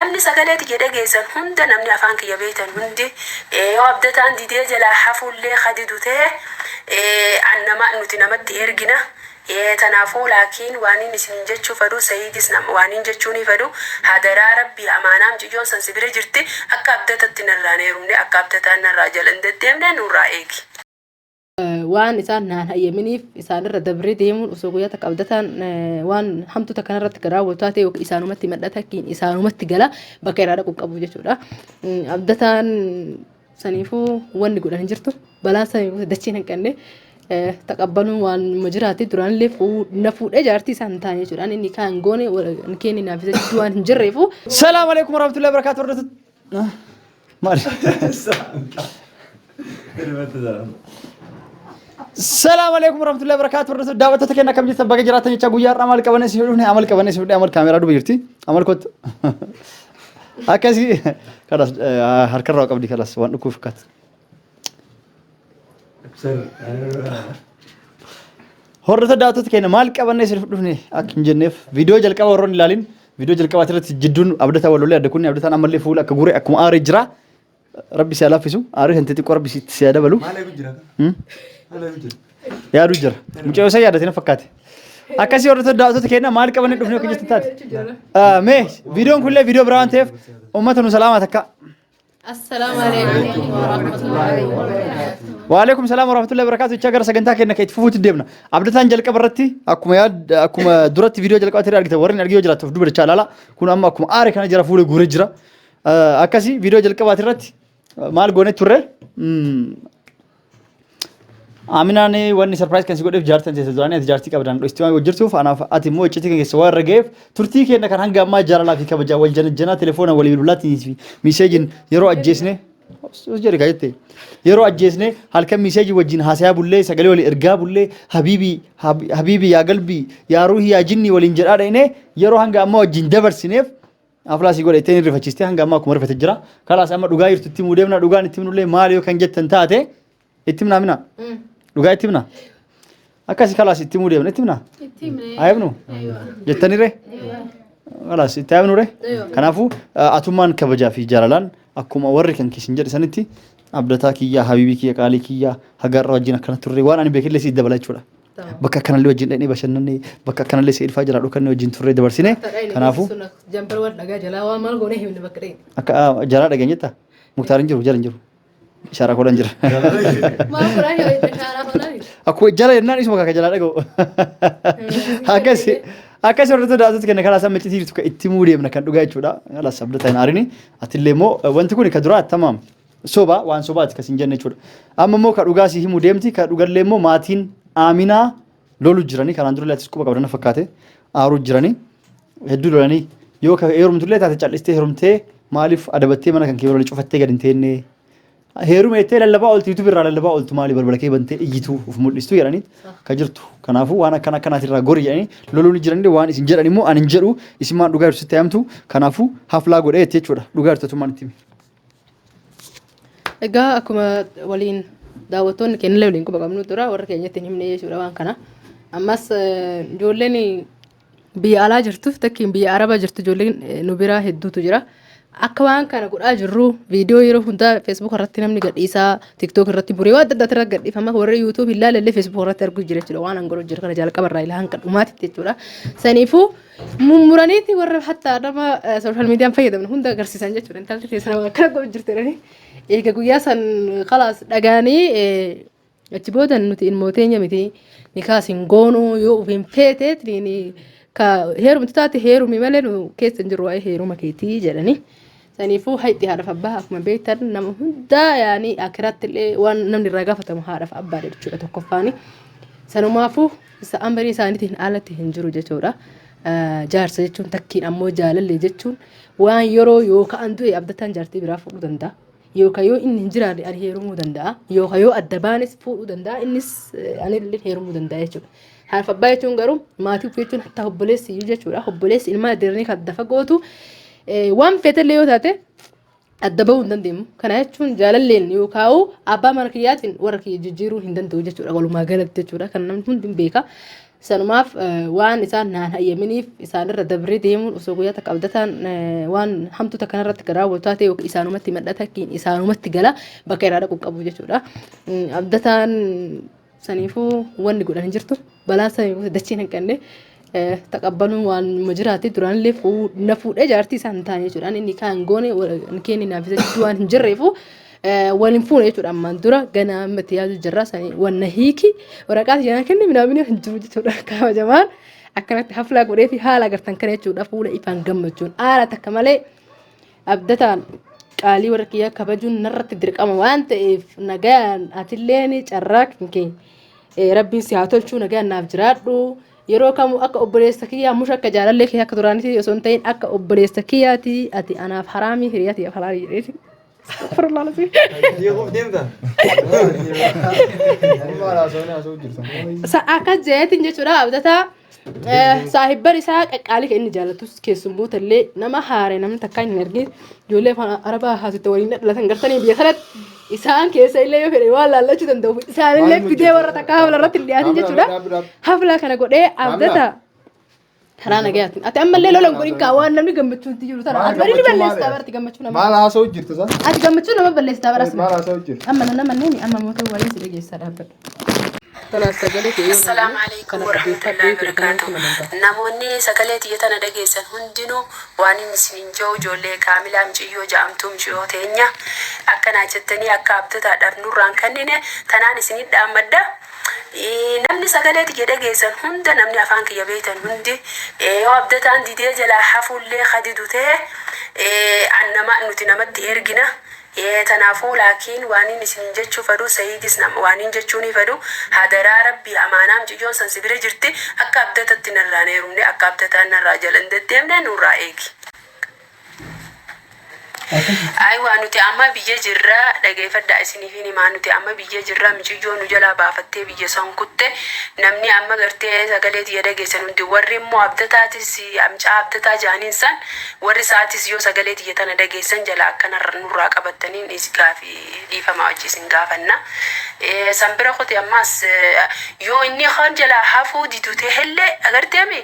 Namni sagalee tiyya dhageessan hunda namni afaan kiyya beektan hundi yoo Abdataan didee jalaa hafuullee ka didu tahe an nama nuti namatti ergina tanaafuu laakiin waaniin isiniin jechuu fedhu Sa'iidis waaniin jechuunii fedhu hadaraa Rabbii amaanaa mciyyoon san si bira jirti akka Abdatatti narraa hin heerumne akka Abdataan narraa jala hin deddeemne nurraa eegi. Waan isaan naan hayyaminiif isaanirra dabree deemuun osoo guyyaa takka Abdataan waan hamtuu takka irratti kan raawwatu taate yookiin isaanumatti madha takkiin isaanumatti gala bakka irraa dhaqu qabu jechuudha. Abdataan saniifuu wanni godhan hin jirtu balaan saniifuu dachiin hin qabne taqabbaluun waan jiraate duraanillee na fuudhee jaartii isaan hin taane jechuudha. Inni kaan goone kenni naaf isa jidduu waan hin jirreefu. Salaam alaikum warahmatullahi wabarakatuh. Hordoftoota. Maali? Salaam alaikum warahmatullahi wabarakatuh. Hordoftoota daawwattoota keenya akkam jirtan baga jiraatan jecha guyyaa har'aa maal qabanne si dhufne amal qabanne si dhufne amal kaameeraa duuba jirti. Amal kottu. Akkasii kalas harkarraa qabdi kalas waan dhukkuu fakkaata. Hordoftoota daawwattoota keenya maal qabannee isiniif dhufne akka hin jenneef viidiyoo jalqaba warroonni ilaalin viidiyoo jalqabaati irratti jidduun Abdataa wal lolee adda kunni Abdataan ammallee fuula akka guree akkuma aaree jira. Rabbi si haa laaffisu aarii san xixiqqoo rabbi si haa dabalu. Maal eegu jira? Hmm? Maal eegu jira? Yaaduu jira. Mucayyoo isa yaadate na fakkaate. Akkasii hordoftoota daawwattoota keenya maal qabannee dhufne akka jirtu taate. Mee viidiyoon kunillee viidiyoo biraa waan ta'eef uummata nu salaamaa takka. Assalaamu alaikum warahmatullahi wabarakatuh. Waalaikum salaam warahmatullahi wabarakatuh. Jechaa gara sagantaa keenya kan itti fufuutti deemna. Abdataan jalqaba irratti akkuma yaad akkuma duratti viidiyoo jalqabaatti irra argitan warreen argiyoo jiraatu of duuba dachaa ilaala. Kun amma akkuma aare kana jira fuula guuree jira. Akkasii viidiyoo jalqabaati irratti maal goone turre? Aminaan wanni surprise kan si godheef jaartii teessa duraanii ati jaartii qabdaan dho'isti waan jirtuuf anaaf ati immoo iccitii kan keessa waan irra ga'eef turtii keenya kan hanga ammaa jaalalaa fi kabajaa wal janajjanaa telefoona walii bilbilaatiin fi miseejiin yeroo ajjeesne os jedhe kaa jette yeroo ajjeesne halkan miseejii wajjin haasayaa bullee sagalee walii ergaa bullee habiibii habiibii yaa galbii yaa ruuhii yaa jinnii waliin jedhaa dhaqnee yeroo hanga ammaa wajjin dabarsineef Aflaa si godhe ittiin rifachiistee hanga ammaa akkuma rifate jira. Kalaas amma dhugaa jirtu itti himuu deemna dhugaan itti himnullee maali yoo kan jettan taate itti himnaa mina? Dhugaa itti himna? Akkasi kalaas itti himuu deemna itti himna? Itti himne. Haa himnu? Jettaniree? Kalaas itti haa himnuree? Kanaafuu atummaan kabajaa fi jaalalaan akkuma warri kan keessan jedhe sanitti Abdataa kiyyaa habiibii kiyya qaalii kiyyaa haga har'a wajjin akkana turre waan ani beekillee siif dabala jechuudha. Bakka akkanallee wajjin dhaqnee bashannanne bakka akkanallee si ilfaa jira dhokannee wajjin turree dabarsine kanaafuu Jambar waan dhagaa jalaa waan maal goonee himne bakka dhaqne. akka jalaa dhageenye jetta Muktaar hin jiru jala hin jiru ishaaraa koodhaan jira. Maal godhaa himne shaaraa godhaa. Akkuma jala jennaan isuma kaka jalaa dhaga'u. Akkasi akkasi hordoftoota daawwattoota keenya karaa isaan miccitii jirtu kan itti himuu deemna kan dhugaa jechuudha. Kalaas Abdataa hin aarini atillee immoo wanti kun ka duraa tamaam Soba waan sobaati ka sin jenne jechuudha. Amma immoo ka dhugaa si himu deemti ka dhugallee immoo maatiin Aaminaa lolu jiranii kanaan dura atis quba qabda na fakkaate aaruu jiranii hedduu lolanii yoo ka heerumtullee taate cal'istee heerumtee maaliif adabattee mana kan kee walii cufattee gad hin teenne heerume jettee lallabaa ooltu YouTube irraa lallabaa ooltu maali balbala kee bantee iyyituu of mul'istu jedhanii ka jirtu kanaafuu waan akkana akkanaatirraa gori jedhanii loluu ni jiranii waan isin jedhan immoo ani hin jedhu isin maan dhugaa jirtu sitti himtu kanaafuu haflaa godhee jettee jechuudha dhugaa jirtu atummaan itti himi. Egaa akkuma waliin daawwattoonni keenyallee waliin quba qabnu dura warra keenyatti hin himne jechuudha waan kana. Ammas ijoolleen biyya alaa jirtu takkiin biyya arabaa jirtu ijoolleen nu biraa hedduutu jira. Akka waan kana godhaa jirru viidiyoo yeroo hundaa Facebook irratti namni gadhiisaa TikTok irratti buree waan adda addaa irratti gadhiifama warri YouTube hin laalle illee Facebook irratti arguu jira jechuudha waan an godhu jira kana jalqaba irraa ilaa hanga dhumaatitti jechuudha. Saniifuu mummuraniiti warra hatta nama sooshaal miidiyaan fayyadamne hunda agarsiisan jechuudha. Intalli teessuma nama akkana godhu jirti jedhanii. Eega guyyaa san kalaas dhagaanii achi booda nuti ilmoo teenya miti nikaas hin goonu yoo of hin feete ka heerumtu taate heerumi malee nu keessa hin jirru waa'ee heeruma keetii jedhanii. Saniifuu hayxi haadhaaf abbaa akkuma beektan nama hundaa yaanii akiraatti illee waan namni irraa gaafatamu haadhaaf abbaadha jechuudha tokkoffaani. Sanumaafuu isa amrii isaaniitiin alatti hin jiru jechuudha. Jaarsa jechuun takkiin ammoo jaalallee jechuun waan yeroo yookaan du'e Abdataan jaartii biraa fuudhuu danda'a. Yookaan yoo inni hin jiraanne ani heerumuu danda'a. Yookaan yoo adda baanes fuudhuu danda'a. Innis anillee heerumuu danda'a jechuudha. Haadhaaf abbaa jechuun garuu maatii ofii jechuun hatta obboleessi iyyuu jechuudha. Obboleessi ilmaa diranii kan dafa gootu waan feetellee yoo taate adda bahuu hin dandeenyu. Kana jechuun jaalalleen yookaan abbaa mana kiyyaatiin warra kiyya jijjiiruu hin danda'u jechuudha. Walumaa galatti jechuudha. Kan namni hundi hin beeka. Sanumaaf waan isaan naan hayyaminiif isaanirra dabree deemuun osoo guyyaa takka abdataan waan hamtuu takka irratti kan raawwatu taate yookiin isaanumatti madhata yookiin isaanumatti gala bakka irraa dhaqu qabu jechuudha. Abdataan saniifuu wanni godhan hin jirtu. Balaan saniifuu dachiin hin qabne taqabbaluun waan jiraate duraanillee na fuudhee jaartii isaan hin taane jechuudha. Inni kaan goone kenni naaf isa jidduu waan hin jirreefu wal hin fuune jechuudha. Ammaan dura ganaa ammatti yaadu jirra sanii wanna hiiki waraqaa jedhan kenne minaamini hin jiru jechuudha. Kabajamaan akkanatti haflaa godhee fi haala agartan kana jechuudha. Fuula ifaan gammachuun haala takka malee abdataan qaalii warra kiyyaa kabajuun narratti dirqama waan ta'eef nagaan atilleen carraa kee rabbiin si haa tolchuu, nagaan naaf jiraadhu. Yeroo kamuu akka obboleessa kiyyaa musha akka jaalallee kee akka duraanitti osoo hin ta'in akka obboleessa kiyyaati ati anaaf haraamii hiriyaa tiyyaaf halaali jedheeti. Astaghfirullah alazim. Jeequuf deemta? Maal haasawni haasawuu jirta? Akkas jeetiin jechuudha abdataa saahibban isaa qaqqaalii kan inni jaalatus keessummoota illee nama haare namni takkaa hin argin ijoollee afaan arabaa haasofte waliin dhalatan gartanii biyya kanatti isaan keessa illee yoo fedhe waan laallachuu danda'u isaan illee fidee warra takkaa hafla irratti hin dhiyaatin jechuudha. Hafla kana godhee abdata karaa nagayaatiin ati ammallee lola hin godhin kaa waan namni gammachuutti jiru tana ati bari ni balleessitaa barti gammachuu nama Maal haasawuu jirta sa? ati gammachuu nama balleessitaa baras Maal haasawuu jirta? amma nama nani amma mootii waliin si dhageessaa dhaabbadha. Tanaaf sagalee kee yoo Assalaamu alaikum kana warahmatullahi dhaggeeffadhee wabarakatuh. amantaa. Namoonni sagalee tiyya tana dhageessan hundinuu waan inni isiniin jiru ijoollee kaamilaa miciyyoo ja'amtuu miciyyoo teenya akkanaa jettanii akka abdataadhaaf nurraan kennine tanaan isinit dhaammadha. Namni sagalee tiyya dhageessan hunda namni afaan kiyya beektan hundi yoo abdataan didee jalaa hafuullee kadidu ta'e an nama nuti namatti ergina. Tanaafuu laakiin waan inni isin jechuu fedhu sayiidis nama waan inni jechuu ni fedhu hadaraa rabbii amaanaa miciyyoon san si bira jirti akka abdatatti narraa hin heerumne akka abdataan narraa jala hin deddeemne nurraa eegi. Ayiwaa nuti amma biyya jirra dhageeffadhaa isiniif hin himaa nuti amma biyya jirra miciyyoo nu jalaa baafattee biyya san kutte namni amma gartee sagalee tiyya dhageessan hundi warri immoo abdataatis amcaa abdataa jaaniin san warri isaatis yoo sagalee tiyya tana dhageessan jala akkana nurraa qabattaniin is gaafi dhiifamaa wajji isin gaafanna. San bira kuti ammaas yoo inni kan jalaa hafuu didu tahellee agarteemi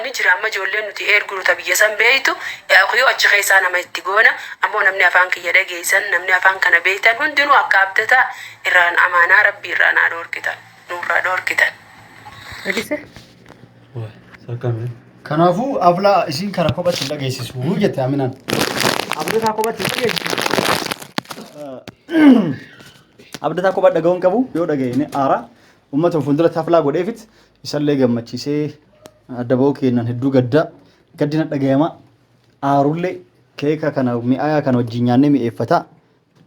ni jira amma ijoolleen nuti erginu ta biyya san beeytu yoo achi keessaa nama itti goona ammoo namni afaan kiyya dhageessan namni afaan kana beeytan hundinuu akka abdataa irraan amaanaa rabbii irraa naa dhoorkitan nurraa dhoorkitan. Dhageesse? Kanaafuu aflaa isiin kana kophatti hin dhageessisu jette Aminaan. Abdataa kophatti hin dhageessisu. Abdataa kophaa dhaga'uun qabu yoo dhaga'e ni aara. Uummata fuulduratti haflaa godheefit isallee gammachiisee adda ba'uu kennan hedduu gadda gaddina dhaga'ama. Aarullee keeka kana mi'aayaa kana wajjin nyaannee mi'eeffata.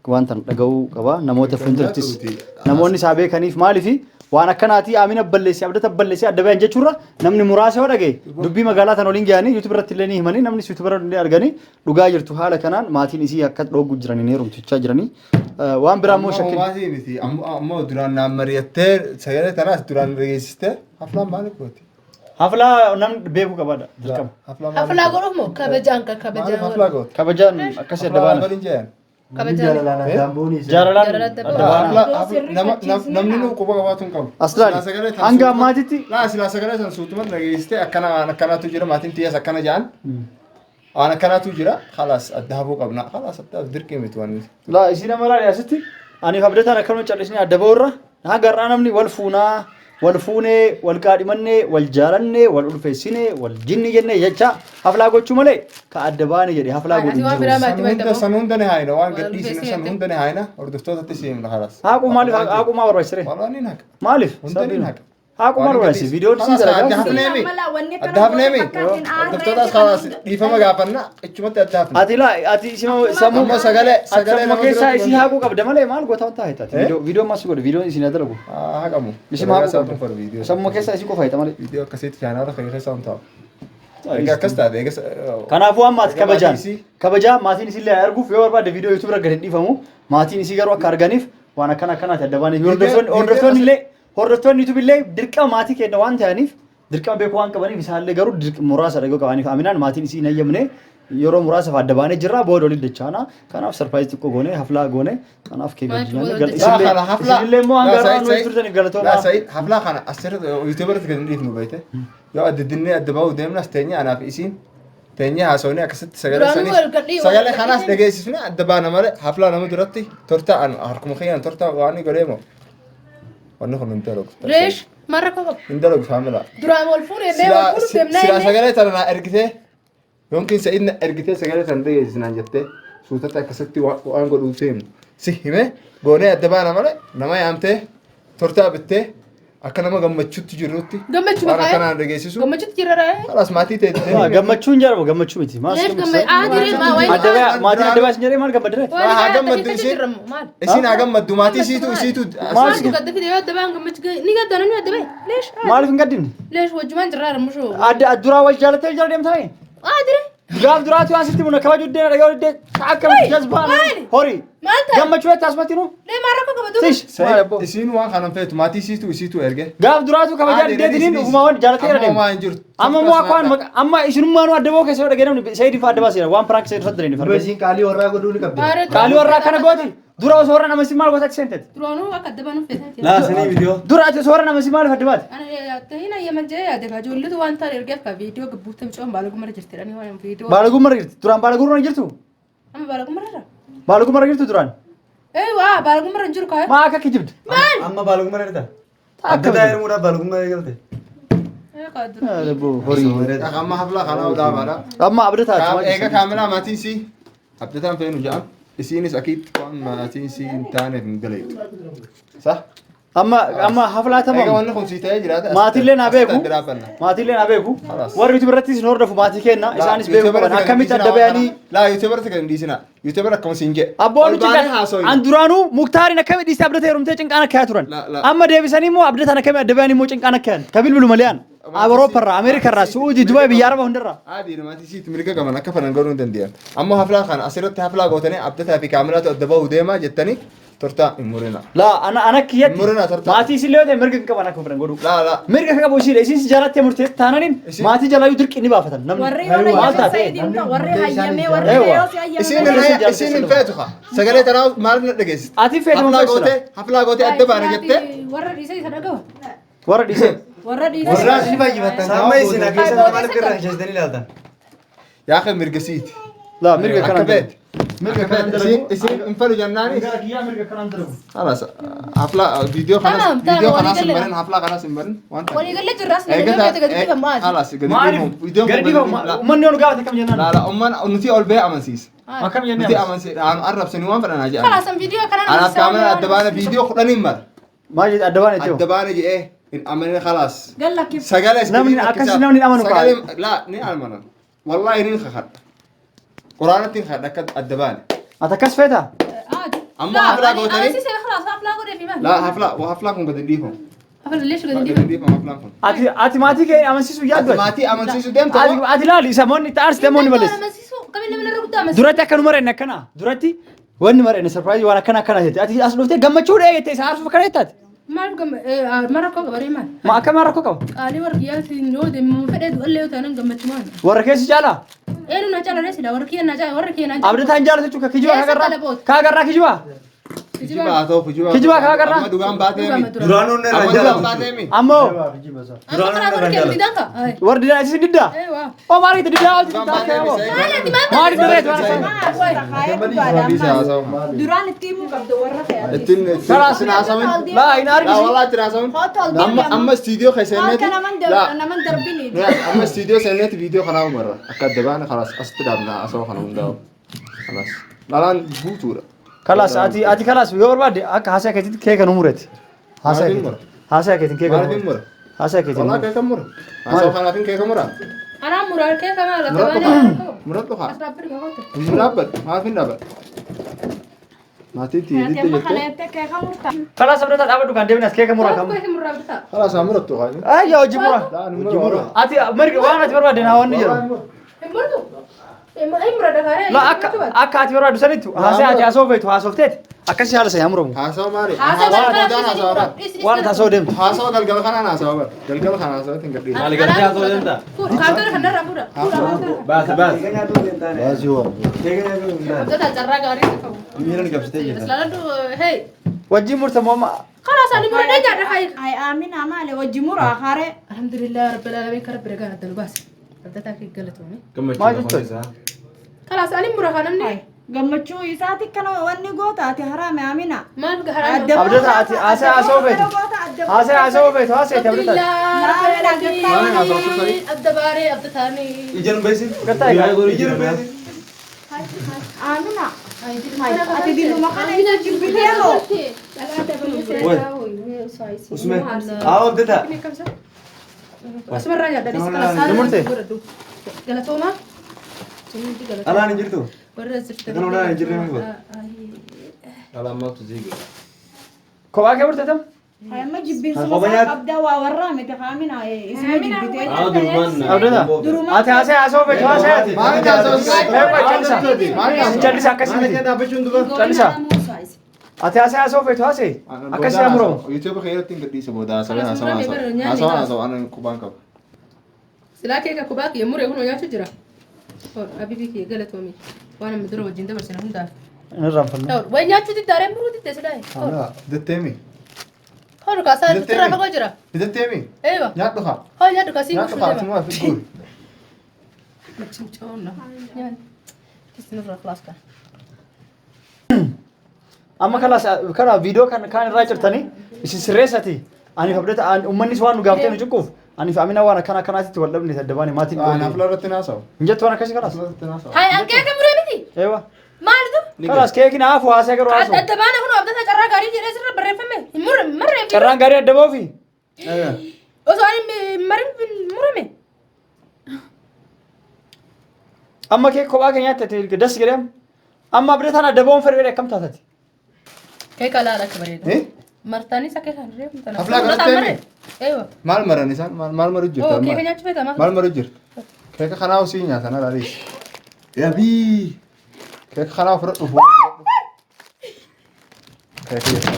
Waan tan dhaga'uu qaba. Namoota fuuldurattis namoonni isaa beekaniif maaliifi waan akkanaati Amina balleessee abdata balleessee adda bayan jechuurra namni muraasa yoo dhagaye dubbii magaalaa tan waliin gahanii YouTube irratti illee ni himanii namni YouTube irra illee arganii dhugaa jirtu haala kanaan maatiin isii akka dhooggu jiranii ni heerumtichaa jiranii. Waan biraa immoo shakkin. Maatii miti ammoo duraan naan mari'attee sagalee tanaas duraan dhageessistee haflaan maaliif gooti? Haflaa namni beekuu qabaadha dirqama. Haflaa godhuuf moo kabajaan kan Maaliif kabajaan haflaa gooti? Kabajaan akkasii adda baana. Haflaa jedhan. kabajaan Jaalalaan Jaalala adda baana. Namni nu quba qabaatu hin qabu. As ilaali. Hanga ammaatitti Laa silaa sagalee san suutumatti dhageessistee akkana waan akkanaatu jira maatiin tiyyaas akkana jedhan. Waan akkanaatu jira khalaas adda hafuu qabna khalaas adda dirqii miti waan nuti. Laa isii nama laali asitti ani abdataan akkanuma callisnee adda ba'uurra haga har'aa namni wal fuunaa wal fuunee wal qaadhimannee wal jaalannee wal ulfeessinee wal jinni jennee jecha haflaa gochuu malee ka adda baane jedhe haflaa Ati godhu waan hin biraa jiru. maatii San hunda baay'ee san hunda ni haayina waan Wal gadhiisne san ulfeessine hunda ni haayina hordoftootatti si himna khalaas. Haaquu maaliif haaquu maa barbaachisire? Walaa ni haqa. Maaliif? Hunda ni haqa. Haaquu maal barbaachise? Viidiyoon sii dalagaa. Adda hafneemi. Adda hafneemi. Hordoftootaas khalaas dhiifama gaafanna ichumatti adda hafne. Ati laa ati isima sammuu Amma sagalee ati sagalee sammuu nama keessaa biratti isii haaquu qabda malee maal goota wanta hayta ati viidiyoo ammas godhe viidiyoon isin dalagu. Haqamu. Isin haaquu qabda. Sammuu keessaa isii qofa hayta malee. Viidiyoo akkasitti chaanaala kee keessa hin taa'u. Egaa akkas taate egaa. Kanaafuu amma ati kabajaan Maatiin isii- kabajaa maatiin isii illee arguuf yoo barbaadde viidiyoo YouTube irra gadi hin dhiifamu maatiin isii garuu akka arganiif waan akkana akkanaati adda baaniif hordoftoonni hordoftoonni illee hordoftoonni YouTube illee dirqama maatii keenya waan ta'aniif dirqama beekuu waan qabaniif isaan illee garuu muraasa dhaga'uu qabaniif Aminaan maatiin isii hin hayyamne Yeroo muraasaaf adda baanee jirra, booda waliin dachaana. Kanaaf surprise xiqqoo goone, haflaa goone. Kanaaf keeka Maal nyaanne. booda Laa, kana haflaa. Isinillee immoo hanga Laa, har'aa Said, nu wajjin Said. turtaniif Laa, galatoomaa. Said, haflaa kana asirratti YouTube irratti gadi hin dhiifnu beekte. Yoo adda dinnee adda bahuu deemnas teenyee anaaf isiin teenyee haasofnee akkasitti sagalee Duraanuu saniif wal gadhii- wal sagalee kanaas gadhiisee- dhageessisne adda baana malee haflaa nama duratti tortaa an harkuma kiyyaan tortaa waan godhee moo wanni kun hin dalagu. Leesh marra qofa. Hin dalagu faamilaa. Duraan wal fuudhee mee wal fuudhuuf deemnaa Silaa inni. sagalee tana naa ergitee yookiin Sa'id na ergitee sagalee tana dhageessisinaan jettee suutatti akkasitti waan godhuu deemnu si hime goonee adda baana malee nama yaamtee tortaa bittee akka nama gammachuutti jirutti Gammachuu waan maqaa akkanaan dhageessisu gammachuutti jira ree. Kalaas maatii ta'e Waa, gammachuun jedhama gammachuu miti. Maal Leesh si gammachiisa? aadire maa wayi. Adda bayaa maatiin adda bayaa isin jedhee maal gammadire? Wayi haa gammaddu keessa isiin. jirra moo maal? Isiin haa gammaddu maatii isiitu isiitu Maal Maaltu gadda fide yoo adda ba'an gammachuu ni gadda namni adda ba'e. Leesh Maaliif hin gaddinne? leesh wajjumaan jirra mushoo. Adda duraa wal jaalattee jala deemtanii? Aadire Gaaf duraatu waan sitti muna kabaju deena dhaga'u didee akka jazbaa Maali? horii. Maal ta'e? Gammachuu etti asumatti nu? Lee maal rakkoo qaba duuba? Tish. Maal abboo? Isiin waan kanan feetu maatii isiitu isiitu erge. Gaaf duraatu kabajaa dideetiniin ufuma waan jaalattee jala Amma deemte. waan hin jirtu. Amma immoo akka waan amma isinummaanuu adda ba'uu keessa yoo dhagee namni Sa'idiin fa'aa adda baaseera waan piraank Sa'id irratti dalanii farda. Isiin qaalii warraa godhuu ni qabdi. Qaalii warraa akkana gooti dura osoo warra nama si maal goota achi seenteeti. Duraanuu akka adda baanuuf feetan. Laa sanii viidiyoo. Dura ati osoo warra nama si maaliif adda baate? Ana tahina yaman jee yaade ka ijoolletu waan ta'an ergeef ka viidiyoo gabbuutte micoon baalagummarra jirti jedhanii waan viidiyoo. Baalagummarra jirti duraan baalagummarra jirtu? Amma baalagummarra jira. Baalagummarra jirtu duraan? Ee waa baalagummarra hin jiru kaa. Maa akka kijibde? Amma baalagummaa irra Adda ta'ee heerumuudhaaf baalagummaa eegalte. Ee kaa dura. Horii. Amma haflaa kanaa dhaabaadha. Amma abda taate. Eega kaamilaa maatiin sii abdataan feenu jedhan isiinis akiitti waan maatiin sii hin taaneef hin dalaytu. Sah? Amma haflaa Eega tamam. wanni kun sii ta'ee jiraate. Maatiillee naa beeku. Adda dhaabbanna. Maatiillee naa beeku. Khalaas. Warri YouTube irrattis nu hordofu maatii kenna. Isaanis beeku qaban. Akkamitti adda bayanii Laa YouTube irratti kan hin dhiisina. YouTube akkuma siin jedhe. Abboon Ol baanee haasofna. An duraanuu Muktaariin akkami dhiistee abdata heerumtee cinqaan akka yaa turan. La, la. Amma deebisanii immoo abdataan akkami adda bayanii immoo cinqaan akka yaan. Ka bilbilu malee an. Awuroopparraa, Ameerikarraa, Su'uudii, Dubaay biyya Arabaa hundarraa. Adii maatii siitti mirga qaban akka fedhan godhuu hin danda'an. Amma haflaa kana asirratti haflaa gootanii abdataa fi kaamelaatu adda bahuu deemaa jettanii tortaa hin murina. Laa ana ana kiyyatti Murina tortaa. maatii isin yoo ta'e mirga hin qaban akka fedhan godhuu. Laa laa. Mirga kan qabu isiidha. Isiin si jaalattee murtee taananiin Isin- maatii jalaayyuu dirqii ni baafatan namni. Warri yoo Maal hayyame taate? Sa'idiin ta'u warri hayyame warri Eewa. yoo si hayyame Isiin Isin hin jaallatee isiin hin sirba. feetu haa. Sagalee tanaa maaliif na dhageessiste? Ati feetu Haflaa maal feetu gootee haflaa gootee adda baana jettee. Warra dhiisee isa dhagahu. Warra dhiisee. Warra dhiisee. Warraa isin baay'ifattan. Amma isin akka isaan maaliif irraa jettanii ilaaltan? Yaa kan mirga siiti. Laa mirga Akka kanaan feete. Mirga kanaan Isiin isiin hin fedhu jennaanis. Gara kiyyaa mirga kanaan dalagu. Halas haflaa viidiyoo kanas Tamam, tamam, viidiyoo walii kanas hin galee. barin haflaa kanas hin barin waan ta'eef. Walii galee jirras ni galee gadi dhiifamu maali? Halas gadi Maaliif? dhiifamu. Viidiyoon Gadi kun dhiifamu. Uummanni yoo nu gaafate akkam jennaan? Laa laa umman nuti ol ba'ee amansiisa. Akkam jennee Nuti amansiisa? amansiisa. Anu arrabsanii waan fedhan haa jedhan. Kalaas an viidiyoo kanaan Anaaf kaamera adda baana viidiyoo kudhaniin mara. Maal jedhe adda baana jechuudha? Adda baana jedhee hin amanin khalaas. Galla kif. Sagalee Namni akkasii namni hin amanu kaa. Sagalee laa ni amanan. Wallaahi ni kakadha. Quraanatti hin kakadha akka adda baane. Ati akkas feetaa? Amma haflaa gootanii. Amansiisee khalaas haflaa godhee fi maali? Laa haflaa haflaa kun gadi hin dhiifamu. Hafla leesh gadi Gadi dhiifamu. hin dhiifamu haflaan kun. Ati maatii kee amansiisuu yaaddu Ati ati? maatii amansiisuu deemta Ati moo? ati laali isa moonni itti aarsite moonni balleessi. Amansiisuu kamiin namni irra guddaa amansiisuu. Duratti akka nu marenne akkana. Duratti wanni marenne surprise waan akkana akkana jette. Ati as dhuftee gammachuu dhee jettee isa aarsuuf akkana jettaati. Maal mara rakkoo qaba ree maal? Ma akka maal rakkoo qaba? Qaalii warra kiyyaatiin yoo deemu fedhee du'allee yoo ta'an gammachuu maal? Warra keessi caalaa? Eenyu na caala ree sila warra kiyya na caala warra kiyya na caala. Abdataan jaalatu jechuudha kijibaa Eessa kaagarraa? qalaboota? Kaagarraa kijibaa? Kijibaa haa ta'u kijibaa. Kijibaa kaa agarraa? Amma dhugaan baatee mi? Duraanuu inni irraa Amma dhugaan jaalatu. baatee mi? Ammoo Amma karaa warra kiyya miti danka. warri diddaa isin diddaa? Ee waa. Oo maal itti diddaa olti Dhugaan diddaa baatee mi? moo? Maal ati maal Maal itti reetu waan Saayid. Duraan itti himuu qabda warra fe'ate. Ittiin ittiin haasawin. Laa hin Laa argisi. wallaahi ittiin haasawin. Hoota ol Amma amma istiidiyoo keessa Harka inneeti. naman Laa naman darbini. amma istiidiyoo seenneeti viidiyoo kanaa umarra. Akka adda baane khalaas asitti dhaabna haasawaa kana hundaa'u. Khalaas. Dhalaan guutuudha. Kalaas ati ati kalaas yoo barbaadde akka haasaa keetitti keeka nu mureti. Haasaa Maaliif keetiin. mura? Haasaa keetiin keeka nu Maaliif mureti. mura? Haasaa keetiin. Wallaahi keeka mura. Haasawaa kanaafin keeka mura. Anaa muraa kee kamaa lakka Muradhu baanee haa. Muradhu haa. As dhaabbiri kakoote. Hin dhaabbadhu. Maaliif hin dhaabbadhu? Maatii itti Ati didde amma jettee. kana jettee keeka murta. Kalaas abdataa dhaabadhu kan deemne as keeka muraa kam. Kootu kee muraa bitaa. Khalaas haa murattu haa. Ayyaa hojii mura. Laa ni mura. Ati mirga waan ati barbaadde naa wanni jedhu. Hin murtu. Hin mura dakaaree. La akka akka ati barbaaddu sanittu haasaa ati haasoo feetu haasofteeti. Akkasii haala sana muramu. Haasawa maali? Haasawa Haasawa galgala boodaan haasawa bara. Waan taasoo deemtu. Haasawa galgala kanaan haasawa bara. Galgala kana haasawa ittiin gadhiisa. Maali gartee haasawaa deemta? Kaartoon kanarraa fuudha. Baasi baasi. Baasii waa. Abdataa carraa gaarii si qabu. Miira ni qabsitee jirta. Islaaladhu hey. Wajjin murtamu amma خلاص أنا مرة نجار حي. Ay Amina maali wajji muraa haree. الحمد لله رب العالمين كرب رجال الدلباس. أبدتها كي قالتوني. Maal jettu? خلاص أنا مرة خانمني. Gammachuu isaati kana wanni gootaati haraame Amina. ما أبغى حرام. Abdataa ati haasa'e haasa'uu feetu. Haasa'e haasa'uu feetu haasa'e الحمد abdataa. لله رب العالمين. أبدا باري أبدا ثاني. Ijaan beesin. Gartaa egaa. Ijaan beesin. Amina. Ati diluma kana isa jibbitee moo? Usme. Haa abdataa. أسمع الرجال ده لسه خلاص. Murte. قالتوما. Alaan hin jirtu. برا زرت. Kan olaan hin jirre maal? Alaammaatu ziiga. Kophaa kee murteetam? Amma jibbiinsuma Kophaa isaa nyaata. qabda waa warraa miti Amina isuma jibbitee. Abdataa. Ati haasa'e haasa'uu feetu haasa'e ati. Maali haasawaa? Mee qoy callisa. Callisa akkasii miti. Callisa. Ati haasa'e haasa'uu feetu haasa'e. Akkasii haa muramu. YouTube keessatti hin gadhiisa booda haasawa haasawa haasawa. Haasawa haasawa anan qubaan qaba. Silaa keeka kubaa kiyya muree kun nyaachuu jira. Abibii kiyya galatoomii. Waan amma dura wajjin dabarsine hundaaf. Inni irraanfanne. Way nyaachuu diddaaree muruu didde silaa. Detteemi. Horu kaasaa irraa fagoo jira. Detteemi. Eewa. Nyaadhu haa. Hoo nyaadhu kaasii Nyaadhu haa. Tuma fi guuri. Amma kalaas kana viidiyoo kan kaan irraa cirtanii isin sirreessati. Aniif abdata uummannis waan nu gaafatee nu cuqquuf aniif Amina waan akkana akkanaatitti wal dhabne daddabaani maatiin Anaaf irratti naasawu. Hin jettu waan akkasii kalaas. Irratti naasawu. Hai an keeka muree miti. Eewa. Maalitu? Kalaas keekiin haafu haasa'e garuu haasa'u. Adda baana kun abdata carraa gaarii jedhee sirra barreeffame. Hin murre marree. Carraan gaarii adda ba'uufi. Osoo ani marin murame. Amma kee kophaa kee nyaatte das jedhee amma abdataan adda ba'uun fedhe akkam taatati? Keeka laala akka bareedu. Martaanis akka kan reefu tana. Haflaa godhattee Eewa. Maal maran isaan maal maru jirta? Oo keeka nyaachuu feeta maal? Maal maru jirta? Keeka kanaa osii nyaatan alaalis. Yabii. Keeka kanaa ofirra dhufu. Keeka jechuudha.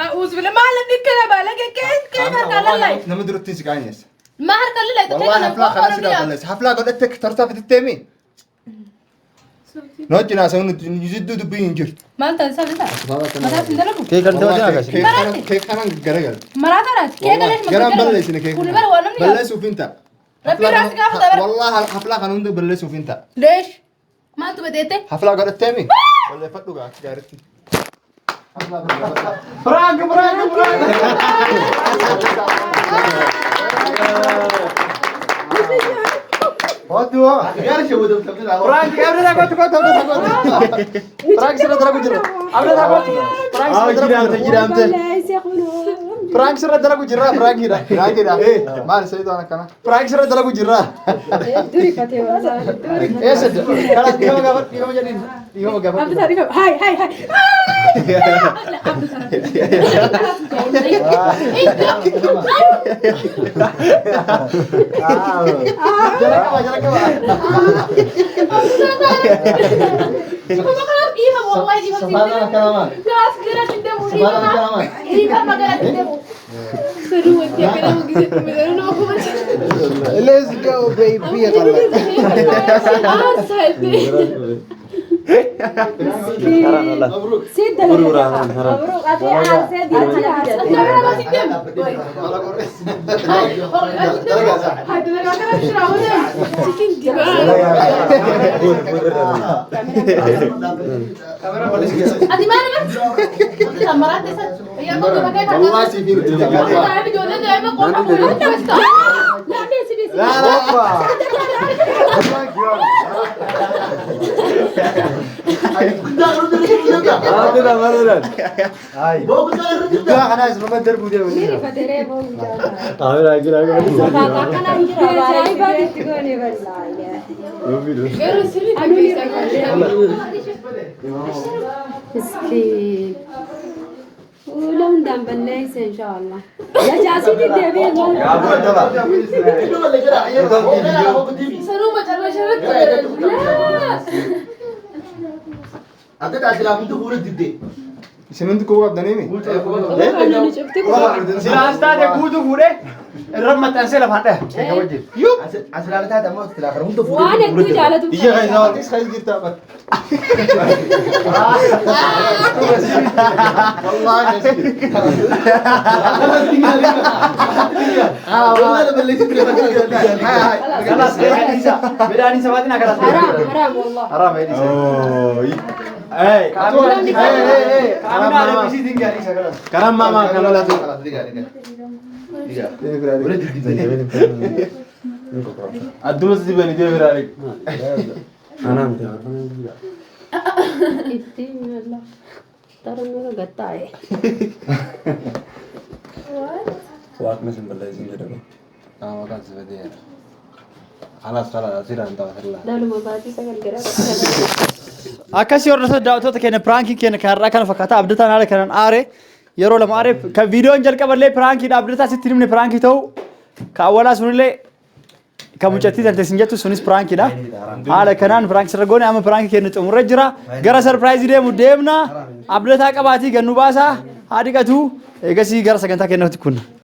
أعوذ بالله ما علم كده بالك كيف كيف هركا لله Nama duratti si qaanyeessa. ما هركا لله Wallahi haflaa kana si dhaabballeessa. Haflaa godhattee tortaa fititteemi. Noojji naasawun jidduu dubbii hin jirtu. ما أنت إنسان أنت ما تعرف تندلقوا Keekan ta'uu jira Keeka kanaan garagala. مرات أنا كيف ليش ما Garaan balleessine keeka. كل مرة وأنا مني Balleessuuf hin ta'a. Rabbi raas gaafa dabara. Wallahi haflaa kana hunda balleessuuf hin ta'a. ليش ما أنتوا بديتي Haflaa godhatteemi. Balleeffadhu gaa akka gaariitti. Haflaa balleeffadhu. Prank prank prank. Prank abdataa kootu kootu abdataa kootu. Prank sirra dalagu jira. Abdataa kootu. Prank sirra dalagu jira. Prank sirra dalagu jira prankiidha. Prankiidha. Maal sayidoo akkana? Prank sirra dalagu jira. Eessa? Kalaas dhiifama gaafadhu dhiifama jedhiin dhiifama gaafadhu. أبدا تعرف هاي هاي هاي Jala qaba jala qaba. والله دي Safaadhaan akkana maal? خلاص قرأت الدم Safaadhaan akkana maal? Let's go baby. Wallahi si fi Guddaa kanaa isuma darbuu deemu. مسكين ولو ندم بليس ان شاء الله يا جاسيدي دبي Adda taasisaa hundi fuula dibdee. Isin hundi quba qabdanii mi? Namni cufti Silaas taate guutuu fuudhee irra maxxansee lafaan dhahe. Asilaala taate ammoo silaa kana hunda fuula waan hedduu jaalatu. Ija kan isaa atis kan jirta bara. Kalas midhaan isa baatina kalas. Haraam haraam wallah. Haraam isa. Hey, Kaamina arabisiitiin gaarii isa kalas. Karan mama kan lolatu. Adduma si bani jee biraa dhig. Itti Allah. Taran gattaa'e. Waaqni sin balleessin jedhama. Maqaan si badeera. Khalas khalas asirraan ta'a asirraan. Daluma baatii sagal gara. Akkasii hordoftoota daawwattoota keenya, prankiin keenya kan har'aa kana fakkaata. Abdataan haala kanaan aare, yeroo lama aare. Kan viidiyoon jalqaballee prankiidha. Abdataa sitti himne prankii ta'u, kan awwalaa sunillee, kan mucattii tante sin jettu sunis prankiidha. Haala kanaan prankii sirra goone. Amma prankii keenya xumurre jira. Gara surpriseii deemu deemna. Abdataa qabaatii gannu baasaa haa dhiqatu. Eegasii gara sagantaa keenyatti kunna.